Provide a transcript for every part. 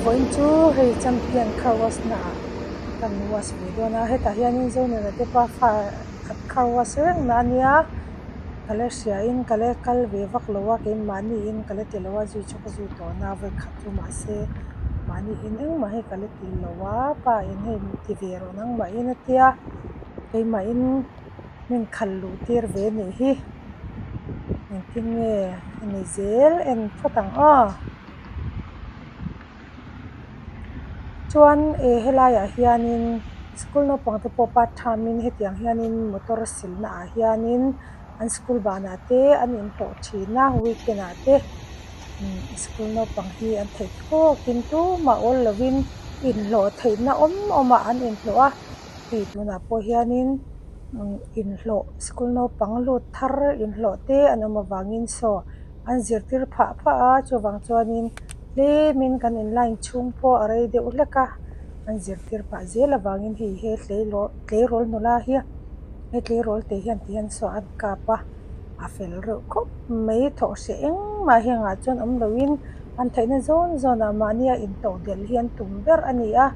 Vawiin chu hei champion car wash na ah kan wash ve dawn a hetah hianin Zonuna te pa fa khat car wash reng na ania ka la hria in ka la kal ve vak lo a keimahni in ka la ti lo a zui chu ka zui tawh na vawikhat chu mahse mahni in engmah hi ka la ti lo a pa in hei ti ve rawh nangmah in a tia keimah in min khalh luh tir ve a nih hi engtin nge a ni zel en phawt ang aw chuan eh helaiah hianin school naupang te pawh part time in hetiang hianin motor silna ah hianin an school banah te an inhlawh thin a weekend ah te school naupang hi an theih tawkin tumah awl lovin inhlawh theihna awm awm ah an inhlawh a hei tunah pawh hianin inhlawh school naupang lut thar inhlawh te an awm avangin saw an zirtir phah phah a chuvang chuanin tlemin kan in line chhung pawh a rei deuh hlek a an zirtir phah zel avangin hei he tleirawl nula hi he tleirawl te hian ti hian saw an kap a a fel reuh khawp mai thawh hreh engmah hengah chuan awm loin an theihna zawn zawnah mahnia intawh delh hi an tum ber a ni a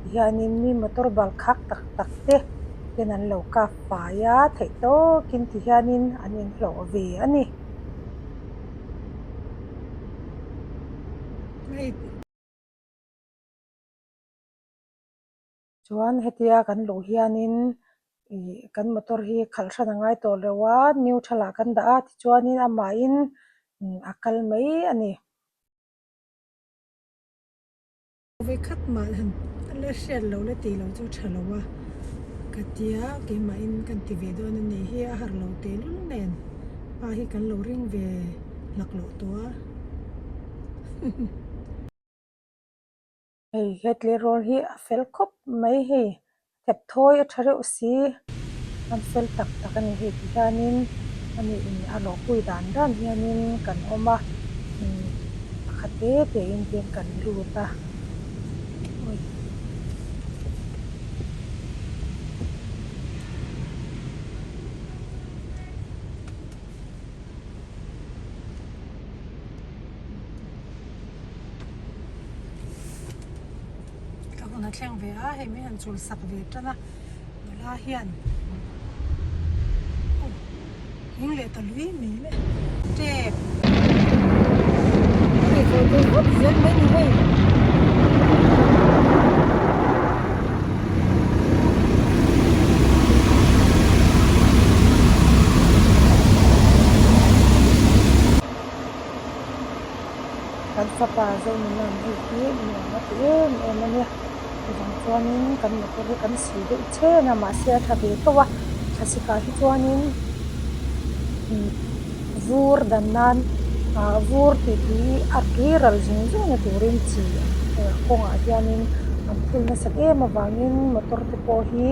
tihianin mi motor bal khak tak tak te ten an lo kap fai a theih tawkin tihianin an inhlawh ve a ni. Chuan hetia kan luh hianin ih kan motor hi khalh hran a ngai tawh lo a neutral ah kan dah a tichuanin amahin a kal mai a ni. Vawikhat mah han la hriat lo la tih loh chu tha lo a ka tia keimahin kan ti ve dawn a nih hi a har lo teh lul nen pa hi kan lo ring ve hlak loh tawh a. Hei he tleirawl hi a fel khawp mai hei Thep thawi a tha reuh si, an fel tak tak a ni hei ti hianin ani in a rawhpui dan dan hianin kan awm a pakhat te te in hian kan lut a awi. Ka hun a thleng ve a, hei min han chul sak ve tan a, nula hian aw eng leh ta lui mai le tep hei zawi thei vut zel mai ni hei. Kan fapa Zonunan hei hi nuam a ti em em a nia chuvang chuanin kan motor hi kan si deuh chhen a mahse a tha ve tho a thlasikah hi chuanin vur dan nan ah vur tih tui a tui ral zung zung na turin chi kawngah hianin an phul nasat em avangin motor te pawh hi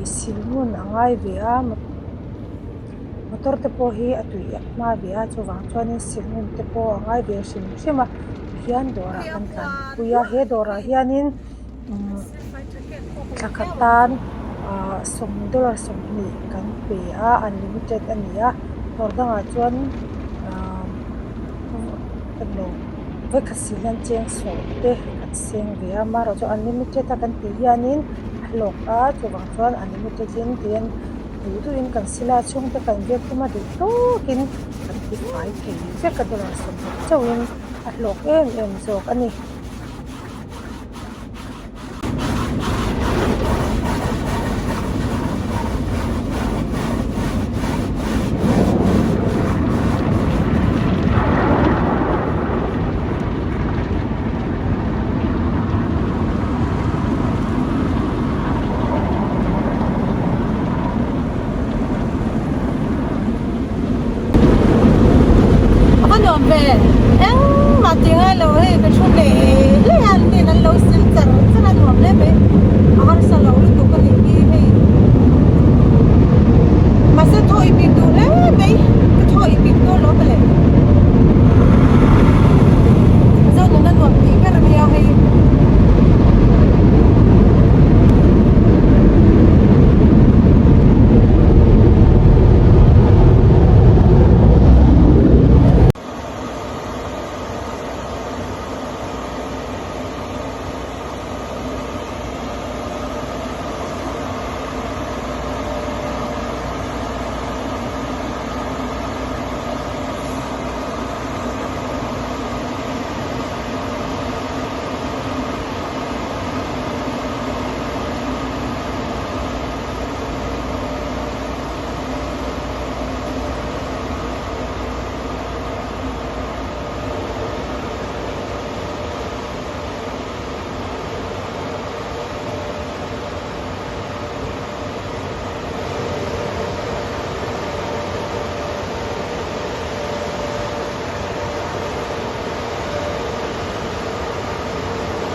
ih sil ngun a ngai ve a. Motor te pawh hi a tui hma ve a chuvang chuanin cement te pawh a ngai ve hrim hrim a tihian dawrah kan tlanpui a he dawrah hianin umm thla khat tan ahh sawm dollar 20 kan pe a unlimited a ni a dawr dangah chuan ahh englo vawikhat sil hian cheng sawm te kan seng ve a amaherawhchu unlimited a kan tih hianin a hlawk a chuvang chuan unlimited in tihian. Duh duhin kan sila chhungte kan biak tum a duh tawkin kan ti fai thei vek a dollar 20 chauhin a hlawk em em zawk a ni. A va nuam ve engmah tih ngai lo hei ka thu leh.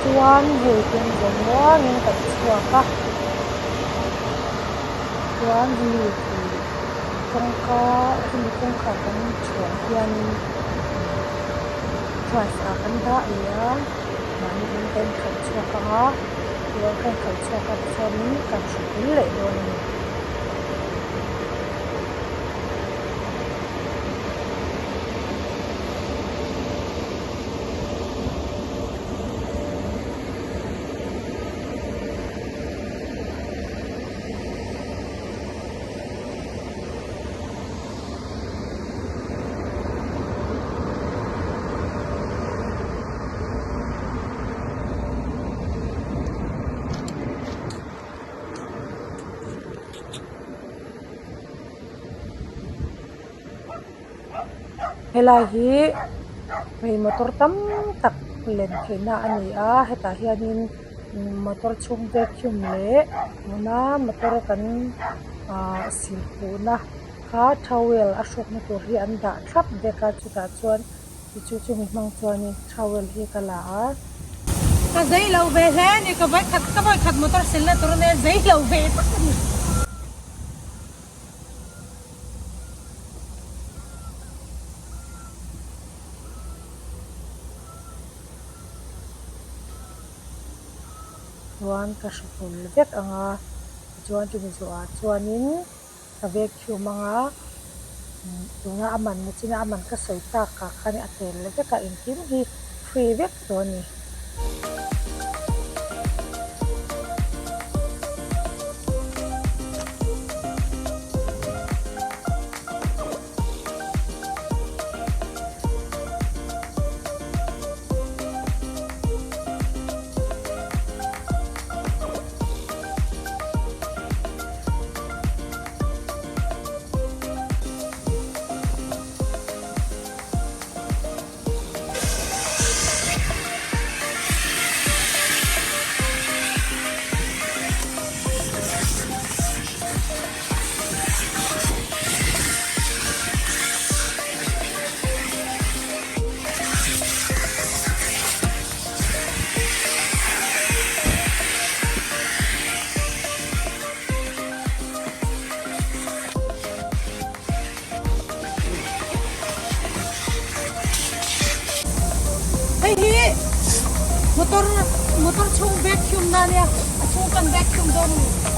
Chuan hei kawng zawng muangin kan chhuak a chuan hemi ih kawngka hemi kawngkhar kan chhuah hianin drive ah kan dah leh a mahni in kan inkhalh chhuak ang a chuan ka inkhalh chhuak a tichuanin kan hru hul leh dawn a ni. Helai hi hei motor tam tak len theihna a ni a hetah hianin motor chhung vacuum leh tuna motor kan ahh sil khuhna kha towel a hrukna tur hi an dah thlap vek a chutah chuan chu chumi hmang chuanin towel hi ka la a. Ka zei lo ve hle a ni ka vawikhat ka vawikhat motor silna tur ania zei lo ve tak a ni. Chuan ka hru hul vek ang a tichuan chumi zawhah chuanin ka vacuum ang a tuna a man na chin a a man ka sawi tak ah khan a tel vek a engkim hi free vek tawh a ni. Hei hi motor motor chhung vacuum na ania a chhung kan vacuum dawn a ni.